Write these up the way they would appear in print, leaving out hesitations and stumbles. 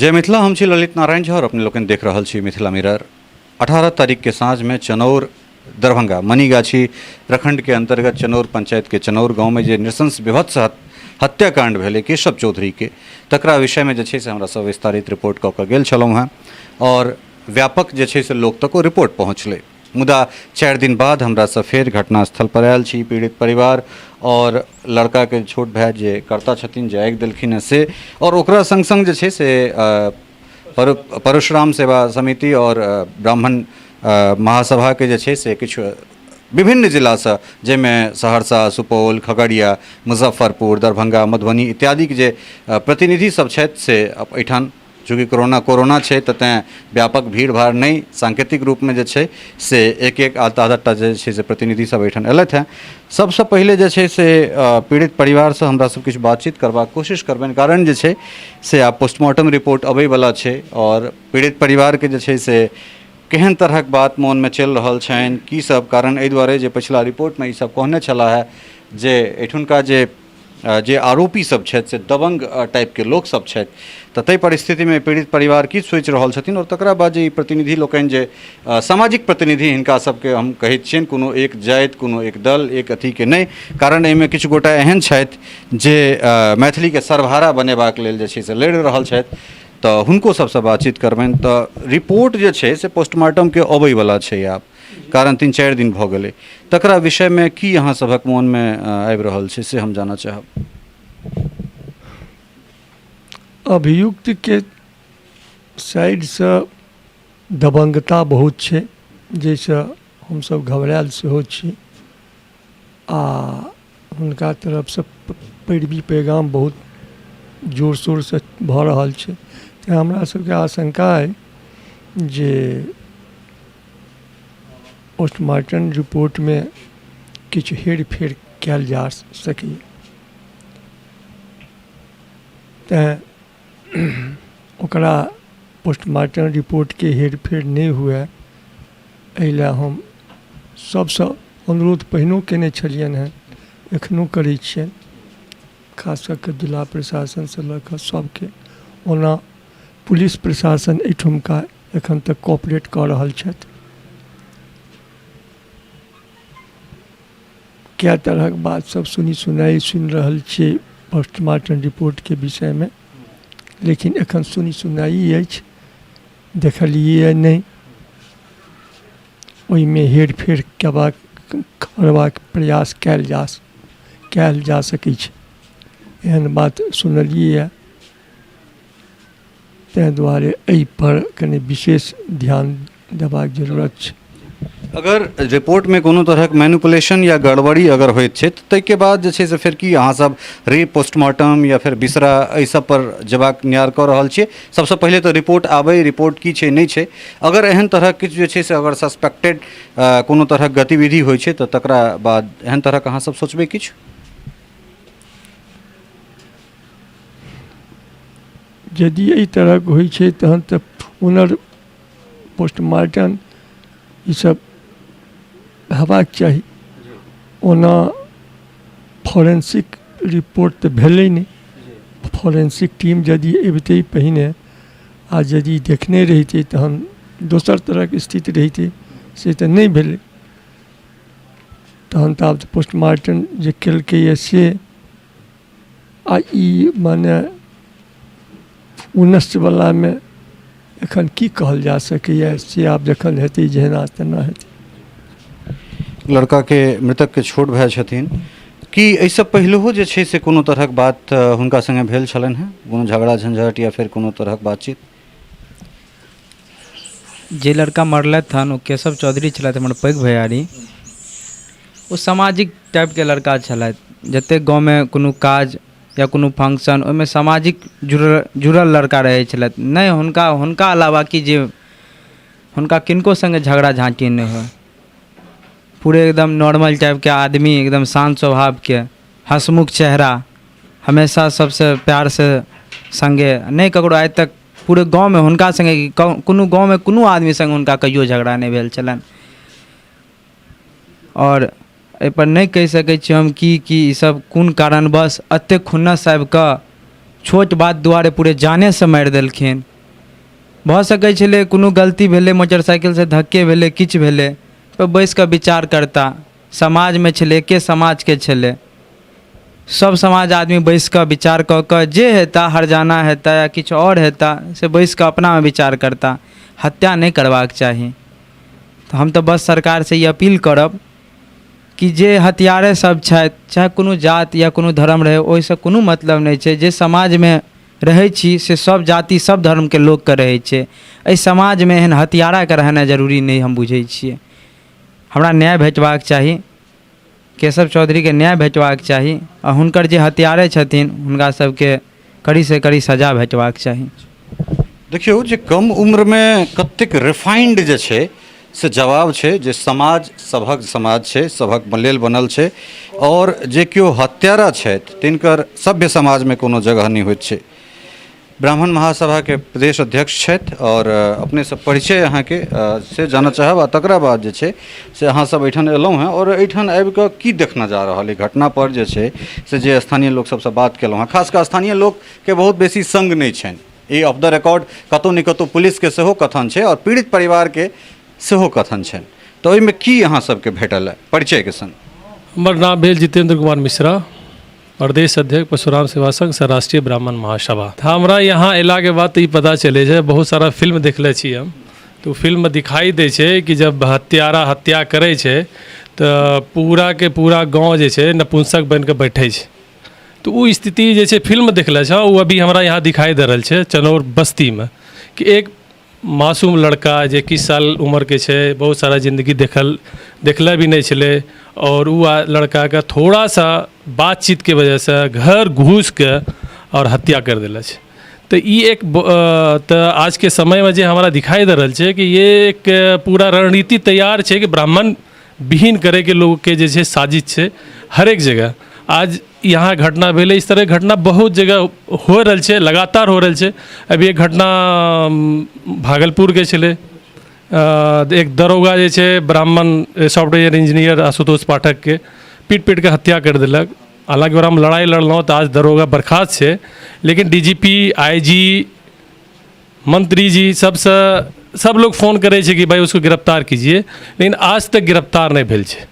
जय मिथिला, हम छी ललित नारायण झा और अपने लोकनि देख रहल छी मिथिला मिरर। 18 तारीख के साँझ में चनौर दरभंगा मनीगाछी प्रखंड के अंतर्गत चनौर पंचायत के चनौर गांव में जे नृशंस विभत्स हत्याकांड भेलै केशव चौधरी के, तकरा विषय में जे छै से हमरा सब विस्तारित रिपोर्ट कऽ कऽ गेल छलहुँ हेँ और व्यापक जे छै से लोक तक ओ रिपोर्ट पहुँचलै। मुदा 4 दिन बाद हमरा सब फेर घटनास्थल पर आयल छी। पीड़ित परिवार और लड़काके छोट भाय जे कर्ता छथिन जे आगि देलखिन हेँ से, और ओकरा सङ्ग सङ्ग जे छै से परशुराम सेवा समिति और ब्राह्मण महासभाके जे छै से किछु विभिन्न जिलासँ, जाहिमे सहरसा, सुपौल, खगड़िया, मुजफ्फरपुर, दरभंगा, मधुबनी इत्यादिके जे प्रतिनिधि सब छथि से एहिठाम चूँकि कोरोना छै तऽ तैँ व्यापक भीड़ भाड़ नहि, सांकेतिक रूपमे जे छै से एक एक आध आधटा जे छै से प्रतिनिधि सब एहिठाम अयलथि हेँ। सबसँ पहिले जे छै से पीड़ित परिवारसँ हमरा सब किछु बातचीत करबाक कोशिश करबनि, कारण जे छै से आब पोस्टमार्टम रिपोर्ट अबैवला छै आओर पीड़ित परिवारके जे छै से केहन तरहक बात मोनमे चलि रहल छनि, की सब कारण, एहि दुआरे जे पछिला रिपोर्टमे ई सब कहने छलाह हेँ जे एहिठुनका जे आरोपी सब छथि से दबंग टाइपके लोक सब छथि, तऽ ताहि परिस्थितिमे पीड़ित परिवार की सोचि रहल छथिन। और तकरा बाद जे ई प्रतिनिधि लोकनि जे सामाजिक प्रतिनिधि हिनका सबके हम कहैत छियनि, कोनो एक जाति कोनो एक दल एक अथीके नहि, कारण एहिमे किछु गोटा एहन छथि जे मैथिलीके सर्वहारा बनेबाक लेल जे छै से लड़ि रहल छथि, तऽ हुनको सबसँ बातचीत करबनि। तऽ रिपोर्ट जे छै से पोस्टमार्टमके अबैवला छै आब, कारण 3-4 दिन भऽ गेलै, तकरा विषयमे की अहाँ सभक मोनमे आबि रहल छै से हम जानऽ चाहब। अभियुक्तके साइडसँ दबंगता बहुत छै, जाहिसँ हमसभ घबरायल सेहो छी आ हुनका तरफसँ पैरवी पैगाम बहुत जोर शोरसँ भऽ रहल छै। तेँ हमरा सबके आशंका अइ जे पोस्टमार्टम रिपोर्टमे किछु हेरफेर कयल जा सकैए। तेँ ओकरा पोस्टमार्टम रिपोर्टके हेरफेर नहि हुए एहि लए हम सभसँ अनुरोध पहिनो कयने छलियनि हेँ, एखनो करै छियनि, खास कऽ कऽ जिला प्रशासनसँ लऽ कऽ सभके। ओना पुलिस प्रशासन एहिठुमका एखन तक कोऑपरेट कऽ रहल छथि। कए तरहक बात सब सुनी सुनाई सुनि रहल छियै पोस्टमार्टम रिपोर्टके विषयमे, लेकिन एखन सुनी सुनाई अछि, देखलियै नहि। ओहिमे हेरफेर करबाक प्रयास कयल जा सकै छै, एहन बात सुनलियै। ताहि दुआरे एहिपर कनि विशेष ध्यान देबाक जरूरत छै। अगर रिपोर्टमे कोनो तरहक मैनिपुलेशन या गड़बड़ी अगर होइत छै तऽ ताहिके बाद जे छै से फेर की अहाँसभ री पोस्टमार्टम या फेर बिसरा एहि सब पर जेबाक नियार कऽ रहल छियै? सबसँ पहिले तऽ रिपोर्ट आबै, रिपोर्ट की छै नहि छै, अगर एहन तरहक किछु जे छै से अगर सस्पेक्टेड कोनो तरहक गतिविधि होइ छै तऽ तकरा बाद एहन तरहक अहाँसभ सोचबै किछु? यदि एहि तरहक होइ छै तहन तऽ पुनर् पोस्टमार्टम ईसब हेबाक चाही। ओना फोरेंसिक रिपोर्ट तऽ भेलै नहि, फोरेंसिक टीम यदि अबितै पहिने आ यदि देखने रहितै तहन दोसर तरहक स्थिति रहितै, से तऽ नहि भेलै। तहन तऽ आब पोस्टमार्टम जे केलकैए से आ ई मने उन्नैसवलामे एखन की कहल जा सकैए से आब जखन हेतै जेना तेना हेतै। लड़काके मृतकके छोट भाय छथिन, की एहिसँ पहिलहो जे छै से कोनो तरहक बात हुनका सङ्गे भेल छलनि हेँ, कोनो झगड़ा झंझट या फेर कोनो तरहक बातचीत? जे लड़का मरलथि हन ओ केशव चौधरी छलथि, हमर पैघ भैयारी। ओ सामाजिक टाइपके लड़का छलथि। जतेक गाँवमे कोनो काज या कोनो फंक्शन ओहिमे सामाजिक जुड़ल जुड़ल लड़का रहै छलथि। नहि हुनका हुनका अलावा कि जे हुनका किनको सङ्गे झगड़ा झाँटी नहि होइ, पूरे एकदम नॉर्मल टाइपके आदमी, एकदम शान्त स्वभावके, हँसमुख चेहरा, हमेशा सबसँ प्यारसँ सङ्गे, नहि ककरो आइ तक पूरे गाँवमे हुनका सङ्गे कोनो गाँवमे कोनो आदमी सङ्गे हुनका कहियो झगड़ा नहि भेल छलनि। आओर एहिपर नहि कहि सकै छी हम कि की ईसब कोन कारणवश एतेक खुन्नस आबिकऽ छोट बात दुआरे पूरे जानेसँ मारि देलखिन। भऽ सकै छलै कोनो गलती भेलै, मोटरसाइकिलसँ धक्के भेलै, किछु भेलै तऽ बैसि कऽ विचार करता। समाजमे छलै, एके समाजके छलै, सभ समाज आदमी बैसि कऽ विचार कऽ कऽ जे हेता, हरजाना हेता या किछु आओर हेता, से बैसि कऽ अपनामे विचार करता। हत्या नहि करबाक चाही। तऽ हम तऽ बस सरकारसँ ई अपील करब कि जे हत्यारे सब छथि, चाहे कोनो जाति या कोनो धर्म रहै, ओहिसँ कोनो मतलब नहि छै। जे समाजमे रहै छी से सब जाति सब धर्मके लोकके रहै छै। एहि समाजमे एहन हत्याराके रहनाइ जरूरी नहि हम बुझै छियै। हमरा न्याय भेटबाक चाही, केशव चौधरीके न्याय भेटबाक चाही आ हुनकर जे हत्यारे छथिन हुनका सबके कड़ीसँ कड़ी सजा भेटबाक चाही। देखियौ जे कम उम्रमे कतेक रिफाइंड जे छै से जवाब छै जे समाज सभक समाज छै, सभक लेल बनल छै आओर जे केओ हत्यारा छथि तिनकर सभ्य समाजमे कोनो जगह नहि होइत छै। ब्राह्मण महासभाके प्रदेश अध्यक्ष छथि आओर अपनेसँ परिचय अहाँके से जानऽ चाहब आ तकरा बाद जे छै से अहाँसभ एहिठाम एलहुँ हेँ आओर एहिठाम आबिकऽ की देखना जा रहल अइ घटनापर जे छै से जे स्थानीय लोक सभसँ बात केलहुँ हेँ, खास कऽ स्थानीय लोकके बहुत बेसी सङ्ग नहि छनि। ई ऑफ the record कतहु ने कतहु पुलिसके सेहो कथन छै आओर पीड़ित परिवारके सेहो कथन छनि, तऽ ओहिमे की अहाँ सबके भेटल है परिचयके संग? हमर नाम भेल जितेंद्र कुमार मिश्रा, प्रदेश अध्यक्ष परशुराम सेवा संघ सह राष्ट्रीय ब्राह्मण महासभा। हमरा यहाँ अयलाके बाद तऽ ई पता चलै छै, बहुत सारा फिल्म देखले छी हम, तऽ ओ फिल्ममे दिखाई दै छै कि जब हत्यारा हत्या करै छै तऽ पूराके पूरा गाँव जे छै नपुंसक बनिके बैठै छै। तऽ ओ स्थिति जे छै फिल्ममे देखले छौ, ओ अभी हमरा यहाँ दिखाई दे रहल छै चनौर बस्तीमे कि एक मासूम लड़का जे 21 साल उम्रके छै, बहुत सारा जिन्दगी देखले भी नहि छलै आओर ओ लड़काके थोड़ा सा बातचीतके वजहसँ घर घुसिके आओर हत्या करि देले छै। तऽ ई एक तऽ आजके समयमे जे हमरा दिखाई दे रहल छै कि ये एक पूरा रणनीति तैयार छै कि ब्राह्मण विहीन करैके लोकके जे छै साजिश छै हरेक जगह। आज यहाँ घटना भेलै, इस तरहके घटना बहुत जगह हो रहल छै, लगातार हो रहल छै। अभी एक घटना भागलपुरके छलै, एक दरोगा जे छै ब्राह्मण सॉफ्टवेयर इंजीनियर आशुतोष पाठकके पीट पीटके हत्या करि देलक। हालाँकि ओकरा हम लड़ाइ लड़लहुँ तऽ आज दरोगा बर्खास्त छै, लेकिन डी जी पी, आई जी, मंत्री जी सबसँ सब लोग फोन करै छै कि भाइ उसको गिरफ्तार कीजिए, लेकिन आज तक गिरफ्तार नहि भेल छै।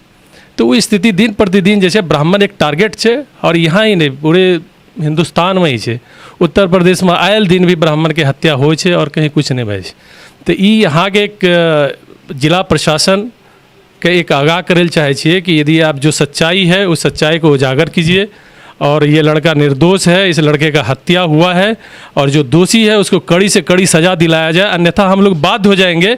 तऽ ओ स्थिति दिन प्रतिदिन जे छै ब्राह्मण एक टारगेट छै आओर यहाँ ही नहि पूरे हिन्दुस्तानमे ही छै। उत्तर प्रदेशमे आयल दिन भी ब्राह्मणके हत्या होइ छै आओर कहीं किछु नहि भए छै। तऽ ई अहाँके एक जिला प्रशासन के एक आगाह करै लए चाहै छियै कि यदि आप जो सच्चाई है उस सच्चाई को उजागर कीजिए और ये लड़का निर्दोष है, इस लड़के का हत्या हुआ है और जो दोषी है उसको कड़ी से कड़ी सज़ा दिलाया जाए, अन्यथा हम लोग बाध्य हो जाएंगे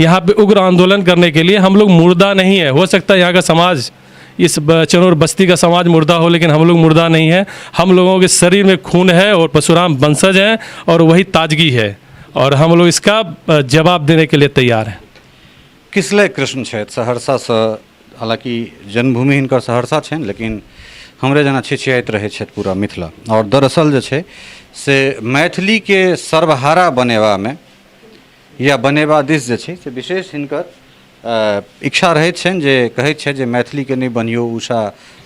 यहाँ पे उग्र आंदोलन करने के लिए। हम लोग मुर्दा नहीं है, हो सकता है यहाँ का समाज, इस चनौर बस्ती का समाज मुर्दा हो, लेकिन हम लोग मुर्दा नहीं है। हम लोगों के शरीर में खून है और परशुराम वंशज हैं और वही ताजगी है और हम लोग इसका जवाब देने के लिए तैयार हैं। किसलय कृष्ण छथि सहरसासँ, हालाँकि जन्मभूमि हिनकर सहरसा छनि लेकिन हमरे जेना छिछियाइत रहै छथि पूरा मिथिला आओर दरअसल जे छै से मैथिलीके सर्वहारा बनेबामे या बनेबा दिस जे छै से विशेष हिनकर इच्छा रहैत छनि जे कहैत छथि जे मैथिलीके नहि बन्हियौ उषा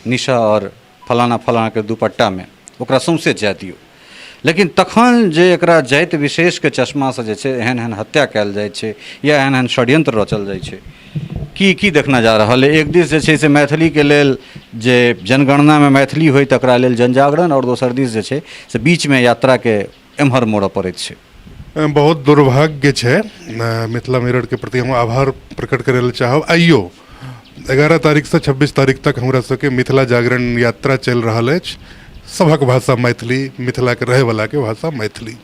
निशा आओर फलाना फलानाके दुपट्टामे, ओकरा सौँसे जाय दियौ। लेकिन तखन जे एकरा जाति विशेषके चश्मासँ जे छै एहन एहन हत्या कयल जाइ छै या एहन एहन षड्यंत्र रचल जाइ छै, की की देखना जा रहल अइ? एक दिस जे छै से मैथिलीके लेल जे जनगणनामे मैथिली होइ तकरा लेल जनजागरण आओर दोसर दिस जे छै से बीचमे यात्राके एम्हर मोड़ऽ पड़ैत छै। बहुत दुर्भाग्य छै। मिथिला मिररके प्रति हम आभार प्रकट करै लए चाहब। आइयो 11 तारीखसँ 26 तारीख तक हमरा सबके मिथिला जागरण यात्रा चलि रहल अछि। सभक भाषा मैथिली, मिथिलाके रहैवलाके भाषा मैथिली।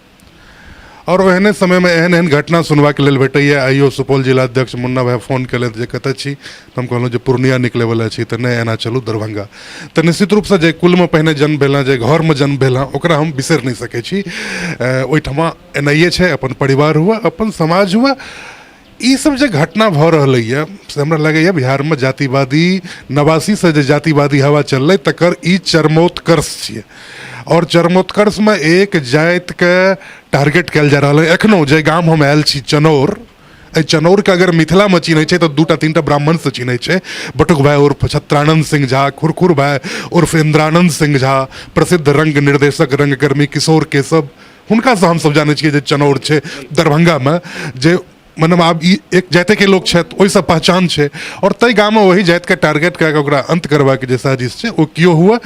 आओर ओहने समयमे एहन एहन घटना सुनबाके लेल भेटैए। आइयो सुपौल जिलाध्यक्ष मुन्ना भाइ फोन केलथि जे कतऽ छी, तऽ हम कहलहुँ जे पूर्णिया निकलैवला छी, तऽ नहि एना चलू दरभंगा। तऽ निश्चित रूपसँ जे कुलमे पहिने जन्म भेल हँ, जे घरमे जन्म भेल हँ, ओकरा हम बिसरि नहि सकै छी। ओहिठमा एनाहिए छै, अपन परिवार हुअ, अपन समाज हुअ, ई सब जे घटना भऽ रहलैए से हमरा लगैए बिहारमे जातिवादी 89सँ जे जातिवादी हवा चललै तकर ई चरमोत्कर्ष छियै। आओर चरमोत्कर्षमे एक जातिके टारगेट कयल जा रहल है। एखनो जे गाम हम आयल छी चनौर, एहि चनौरके अगर मिथिलामे चिन्है छै तऽ दूटा तीनटा ब्राह्मणसँ चिन्है छै। बटुक भाय उर्फ छत्रानन्द सिंह झा, खुरखुर भाय उर्फ इन्द्रानन्द सिंह झा, प्रसिद्ध रंग निर्देशक रंगकर्मी किशोर केशव, हुनकासँ हमसभ जानै छियै जे चनौर छै दरभंगामे, जे मतलब आब ई एक जातिके लोक छथि, ओहिसँ पहचान छै। आओर ताहि गाममे ओहि जातिके टारगेट कए कऽ ओकरा अन्त करबाके जे साजिश छै, ओ केओ हुए,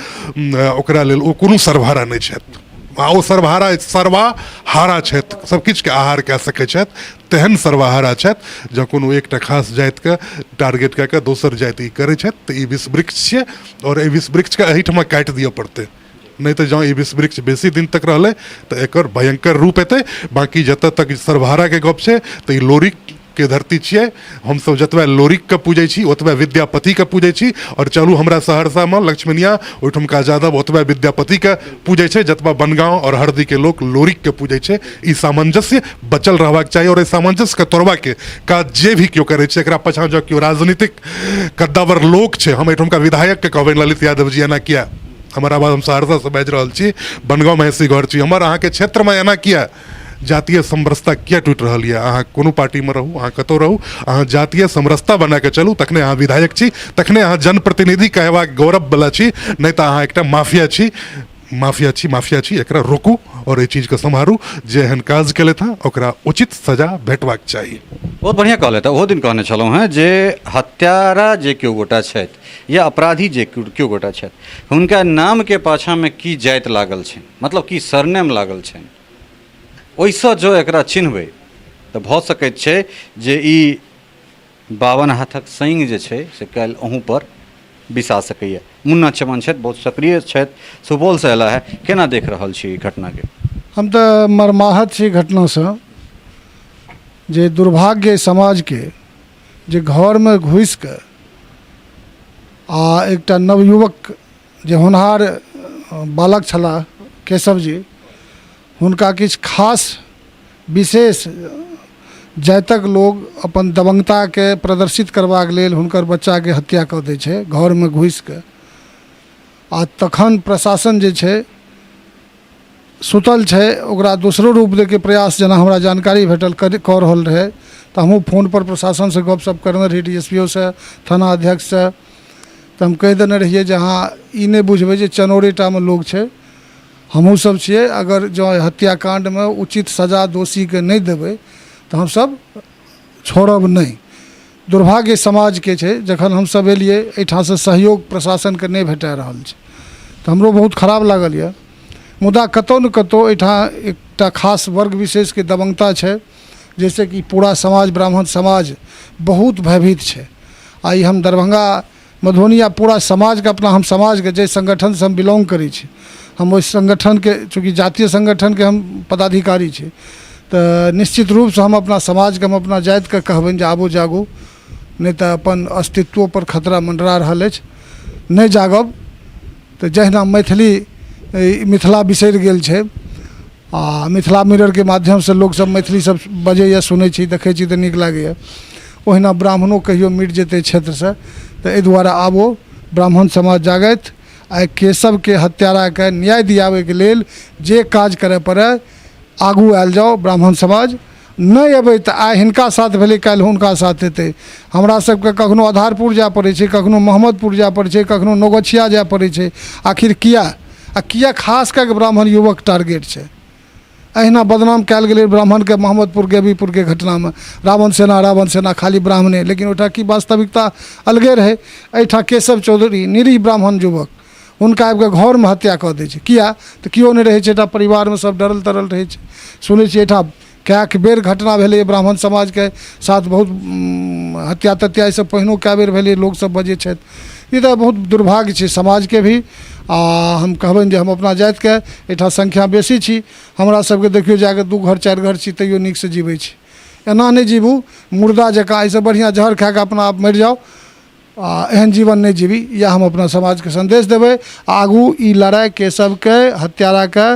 ओकरा लेल ओ कोनो सर्वहारा नहि छथि। आ ओ सर्वहारा सर्वाहारा छथि, सबकिछुके आहार कए सकै छथि, तेहन सर्वहारा छथि। जँ कोनो एकटा खास जातिके टारगेट कए कऽ दोसर जाति ई करै छथि तऽ ई विष वृक्ष छियै, आओर एहि विष वृक्षके एहिठमा काटि दिअ पड़तै, नहि तऽ जँ ई विष वृक्ष बेसी दिन तक रहलै तऽ एकर भयङ्कर रूप एतै। बाँकी जतऽ तक सर्वहाराके गप छै तऽ ई लोरिकके धरती छियै। हमसभ जतबे लोरिकके पूजै छी ओतबे विद्यापतिके पूजै छी। आओर चलू, हमरा सहरसामे लक्ष्मणिया ओहिठुमका यादव ओतबे विद्यापतिके पूजै छै जतबा बनगाँव आओर हरदीके लोक लोरिकके पूजै छै। ई सामंजस्य बचल रहबाक चाही, आओर एहि सामंजस्यके तोड़बाके काज जे भी केओ करै छै, एकरा पाछाँ जँ केओ राजनीतिक कद्दावर लोक छै, हम एहिठुमका विधायकके कहबनि, ललित यादव जी, एना किया? हमर आवाज, हम सहरसासँ बाजि रहल छी, बनगाँव महिषी घर छी हमर, अहाँके क्षेत्रमे एना किया जातीय समरसता किया टूटि रहल यऽ? अहाँ कोनो पार्टीमे रहू, अहाँ कतहु रहू, अहाँ जातीय समरसता बनाके चलू, तखने अहाँ विधायक छी, तखने अहाँ जनप्रतिनिधि कहबाक गौरववला छी, नहि तऽ अहाँ एकटा माफिया छी, माफिया छी, माफिया छी। एकरा रोकू आओर एहि चीजके सम्हारू। जे एहन काज केलथि हँ ओकरा उचित सजा भेटबाक चाही। बहुत बढ़िआँ कहलथि। ओहो दिन कहने छलहुँ हेँ जे हत्यारा जे केओ गोटा छथि या अपराधी जे केओ गोटा छथि, हुनका नामके पाछाँमे की जाति लागल छनि, मतलब की सरनेम लागल छनि, ओहिसँ जँ एकरा चिन्हबै तऽ भऽ सकैत छै जे ई 52 हाथक सङ्ग जे छै से काल्हि अहूँपर बिसा सकैए। मुन्ना चमन छथि, बहुत सक्रिय छथि, सुपौलसँ अयला है। केना देख रहल छी ई घटनाके? हम तऽ मर्माहत छी घटनासँ, जे दुर्भाग्य समाजके जे घरमे घुसिकऽ आ एकटा नवयुवक जे होनहार बालक छलाह केशव जी, हुनका किछु खास विशेष जातिक लोग अपन दबंगताके प्रदर्शित करबाक लेल हुनकर बच्चाके हत्या कऽ दै छै घरमे घुसिकऽ, आ तखन प्रशासन जे छै सुतल छै। ओकरा दोसरो रूप दैके प्रयास, जेना हमरा जानकारी भेटल, कऽ रहल रहै, तऽ हमहूँ फोनपर प्रशासनसँ गपशप करने रही, डी एस पी ओ सँ, थाना अध्यक्षसँ, तऽ हम कहि देने रहियै जे अहाँ ई नहि बुझबै जे चनौरेटामे लोक छै, हमहूँ सब छियै। अगर जँ हत्याकाण्डमे उचित सजा दोषीके नहि देबै तऽ हमसब छोड़ब नहि। दुर्भाग्य समाजके छै, जखन हमसब एलियै एहिठामसँ सहयोग प्रशासनके नहि भेटा रहल छै, तऽ हमरो बहुत खराब लागल यऽ। मुदा कतहु ने कतहु एहिठाम एकटा खास वर्ग विशेषके दबंगता छै, जाहिसँ कि पूरा समाज, ब्राह्मण समाज बहुत भयभीत छै। आ ई हम दरभंगा, मधुबनी आ पूरा समाजके, अपना हम समाजके जाहि सङ्गठनसँ हम बिलोंग करै छी, हम ओहि सङ्गठनके, चूँकि जातीय सङ्गठनके हम पदाधिकारी छी, तऽ निश्चित रूपसँ हम अपना समाजके, हम अपना जातिके कहबनि जे आबू, जागू, नहि तऽ अपन अस्तित्वोपर खतरा मण्डरा रहल अछि। नहि जागब तऽ जहिना मैथिली मिथिला बिसरि गेल छै, आ मिथिला मिररके माध्यमसँ लोकसभ मैथिली सब बजैए, सुनै छी, देखै छी तऽ नीक लागैए, ओहिना ब्राह्मणो कहियो मिट जेतै क्षेत्रसँ। तऽ एहि दुआरे आबो ब्राह्मण समाज जागथि। आइ केशवके हत्याराके न्याय दियाबैके लेल जे काज करय पड़य, आगू आयल जाउ ब्राह्मण समाज। नहि अयबै तऽ आइ हिनका साथ भेलै, काल्हि हुनका साथ हेतै। हमरा सबके कखनो आधारपुर जाय पड़ै छै, कखनो मोहम्मदपुर जाय पड़ै छै, कखनो नौगछिया जाय पड़ै छै। आखिर किया आ किया खास कए कऽ ब्राह्मण युवक टारगेट छै? अहिना बदनाम कयल गेलै ब्राह्मणके मोहम्मदपुर गेबीपुरके घटनामे, रावण सेना, रावण सेना, खाली ब्राह्मणे। लेकिन ओहिठाम की वास्तविकता अलगे रहै। एहिठाम केशव चौधरी निरीह ब्राह्मण युवक, हुनका आबिकऽ घरमे हत्या कऽ दै छै। किया? तऽ केओ नहि रहै छै एहिठाम, परिवारमे सब डरल तरल रहै छै। सुनै छियै एहिठाम कएक बेर घटना भेलै ब्राह्मण समाजके साथ, बहुत हत्या तत्या एहिसँ पहिनो कए बेर भेलै, लोकसब बजै छथि। ई तऽ बहुत दुर्भाग्य छै समाजके भी। आ हम कहबनि जे हम अपना जातिके एहिठाम संख्या बेसी छी, हमरा सबके देखियौ जाकऽ 2 घर 4 घर छी, तैयो नीकसँ जीबै छी। एना नहि जीबू मुर्दा जकाँ, एहिसँ बढ़िआँ जहर खाकऽ अपना आप मरि जाउ, आ एहन जीवन नहि जीबी। इएह हम अपना समाजके सन्देश देबै। आगू ई लड़ाइ केशवके हत्याराके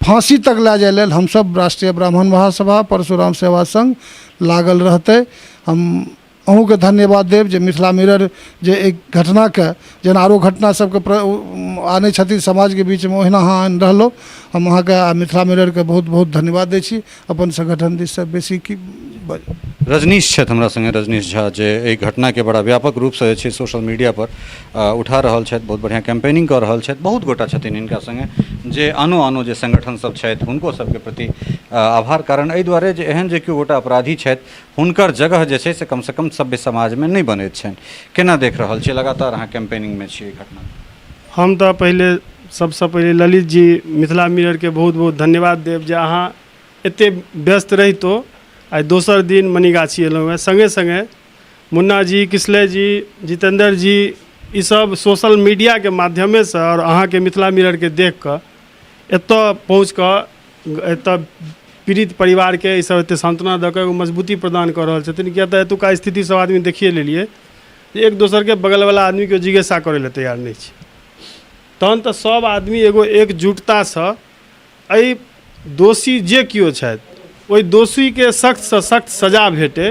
फाँसी तक लए जाय लेल हमसब राष्ट्रीय ब्राह्मण महासभा परशुराम सेवा संघ लागल रहतै। हम अहूँके धन्यवाद देब जे मिथिला मिरर जे एक घटनाके, जेना आरो घटना सबके आनै छथिन समाजके बीचमे, ओहिना अहाँ आनि रहलहुँ। हम अहाँके आ मिथिला मिररके बहुत बहुत धन्यवाद दै छी अपन संगठन दिससँ। बेसी की रजनीश छथि हमरा सङ्गे, रजनीश झा, जे एहि घटनाके बड़ा व्यापक रूपसँ जे छै सोशल मीडियापर उठा रहल छथि, बहुत बढ़िआँ कैम्पेनिंग कऽ रहल छथि। बहुत गोटा छथिन हिनका सङ्गे जे आनो आनो जे संगठन सब छथि, हुनको सबके प्रति आभार। कारण एहि दुआरे जे एहन जे केओ गोटा अपराधी छथि, हुनकर जगह जे छै से कमसँ कम सभ्य समाजमे नहि बनैत छनि। केना देख रहल छियै? लगातार अहाँ कैम्पेनिंगमे छी एहि घटना। हम तऽ पहिले सबसँ पहिले ललित जी, मिथिला मिररके बहुत बहुत धन्यवाद देब जे अहाँ एतेक व्यस्त रहितो आइ दोसर दिन मनीगाछी एलहुँ हेँ। सङ्गे सङ्गे मुन्ना जी, किसलय जी, जितेन्द्र जी, ईसब सोशल मीडियाके माध्यमेसँ आओर अहाँके मिथिला मिररके देखिकऽ एतऽ पहुँचिकऽ एतऽ पीड़ित परिवारके ईसब एतेक सान्त्वना दऽ कऽ एगो मजबूती प्रदान कऽ रहल छथिन। किएक तऽ एतुका स्थिति सब आदमी देखिए लेलिए जे एक दोसरके बगलवला आदमीके जिज्ञासा करै लए तैयार नहि छै। तहन तऽ सब आदमी एगो एकजुटतासँ एहि दोषी जे केओ छथि, ओहि दोषीके सख्तसँ सख्त सजा भेटै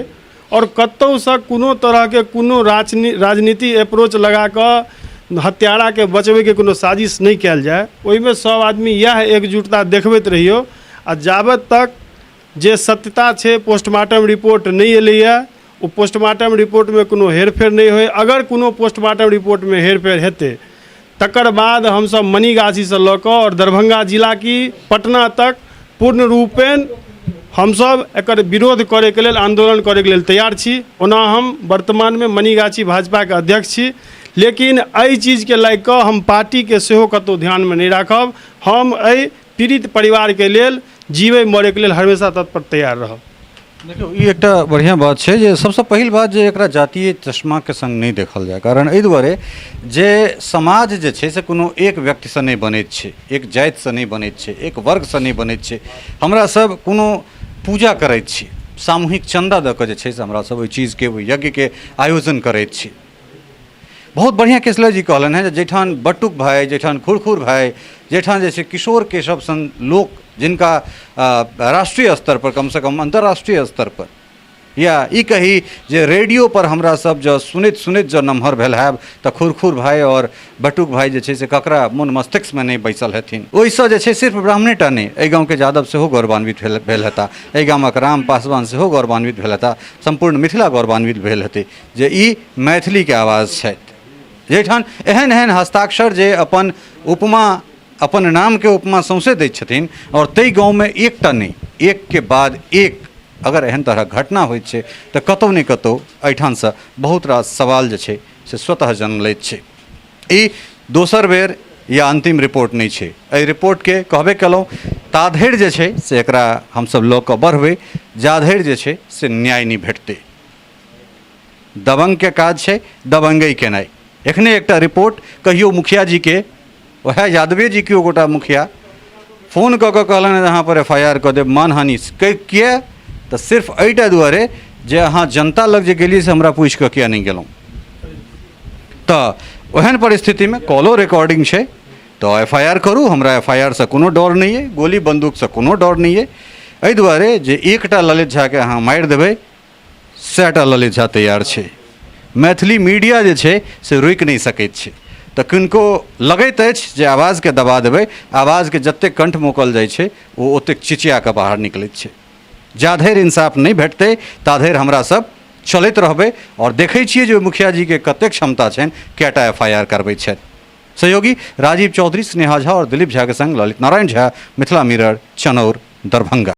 आओर कतहुसँ कोनो तरहके कोनो राजनीति अप्रोच लगा कऽ हत्याराके बचबैके कोनो साजिश नहि कयल जाय। ओहिमे सब आदमी इएह एकजुटता देखबैत रहियौ आ जाबत तक जे सत्यता छै, पोस्टमार्टम रिपोर्ट नहि एलैए, ओ पोस्टमार्टम रिपोर्टमे कोनो हेरफेर नहि होइ। अगर कोनो पोस्टमार्टम रिपोर्टमे हेरफेर हेतै, तकर बाद हमसभ मनीगाछीसँ लऽ कऽ आओर दरभंगा जिला की पटना तक पूर्ण रूपेण हमसभ एकर विरोध करैके लेल, आन्दोलन करैके लेल तैयार छी। ओना हम वर्तमानमे मनीगाछी भाजपाके अध्यक्ष छी, लेकिन एहि चीजके लए कऽ हम पार्टीके सेहो कतहु ध्यानमे नहि राखब। हम एहि पीड़ित परिवारके लेल जीबै मरैके लेल हमेशा तत्पर तैयार रहब। देखियौ, ई एकटा बढ़िआँ बात छै जे सबसँ पहिल बात जे एकरा जातीय चश्माके सङ्ग नहि देखल जाय। कारण एहि दुआरे जे समाज जे छै से कोनो एक व्यक्तिसँ नहि बनैत छै, एक जातिसँ नहि बनैत छै, एक वर्गसँ नहि बनैत छै। हमरा सब कोनो पूजा करैत छी, सामूहिक चन्दा दऽ कऽ जे छै से हमरा सब ओहि चीजके, ओहि यज्ञके आयोजन करैत छी। बहुत बढ़िआँ केसले जी कहलनि हेँ जे जाहिठाम बटुक भाइ, जाहिठाम खुरखुर भाइ, जाहिठाम जे छै किशोर केशव सन लोक, जिनका राष्ट्रीय स्तरपर, कमसँ कम अन्तर्राष्ट्रीय स्तरपर, या ई कही जे रेडियोपर हमरा सब जँ सुनैत सुनैत जँ नमहर भेल हैब, तऽ खुरखुर भाइ आओर बटुक भाइ जे छै से ककरा मोन मस्तिष्कमे नहि बैसल हेथिन। ओहिसँ जे छै सिर्फ ब्राह्मणेटा नहि, एहि गामके यादव सेहो गौरवान्वित भेल हेताह, एहि गामक राम पासवान सेहो गौरवान्वित भेल हेताह, सम्पूर्ण मिथिला गौरवान्वित भेल हेतै जे ई मैथिलीके आवाज छथि। जाहिठाम एहन एहन हस्ताक्षर जे अपन उपमा, अपन नामके उपमा सौँसे दैत छथिन, आओर ताहि गाँवमे एकटा नहि, एकके बाद एक अगर एहन तरहक घटना होइत छै, तऽ कतहु ने कतहु एहिठामसँ बहुत रास सवाल जे छै से स्वतः जन्म लैत छै। ई दोसर बेर या अन्तिम रिपोर्ट नहि छै। एहि रिपोर्टके कहबे केलहुँ, ताधरि जे छै से एकरा हमसभ लऽ कऽ बढ़बै जाधरि जे छै से न्याय नहि भेटतै। दबङ्गके काज छै दबङ्गै केनाइ। एखने एकटा रिपोर्ट कहियो मुखिया जीके, वएह यादवे जी केओ गोटा मुखिया फोन कऽ कऽ कहलनि जे अहाँ पर एफ I R कऽ देब मानहानि। किए? तऽ सिर्फ एहिटा दुआरे जे अहाँ जनता लग जे गेलियै से हमरा पूछि कऽ किए नहि गेलहुँ। तऽ ओहन परिस्थितिमे कॉलो रिकॉर्डिंग छै, तऽ एफ I R करू, हमरा एफ I आरसँ कोनो डर नहि अइ, गोली बन्दूकसँ कोनो डर नहि अइ। एहि दुआरे जे एकटा ललित झाके अहाँ मारि देबै, सएटा ललित झा तैयार छै। मैथिली मीडिया जे छै से रुकि नहि सकैत छै। तऽ किनको लगैत अछि जे आवाजके दबा देबै, आवाजके जतेक कण्ठ मोकल जाइ छै ओ ओतेक चिचिया कऽ बाहर निकलैत छै। जाधरि इंसाफ नहि भेटतै ताधरि हमरा सब चलैत रहबै आओर देखै छियै जे ओहि मुखिया जीके कतेक क्षमता छनि, कएटा एफ I R करबै छथि। सहयोगी राजीव चौधरी, स्नेहा झा आओर दिलीप झाके सङ्ग ललित नारायण झा, मिथिला मिरर, चनौर, दरभंगा।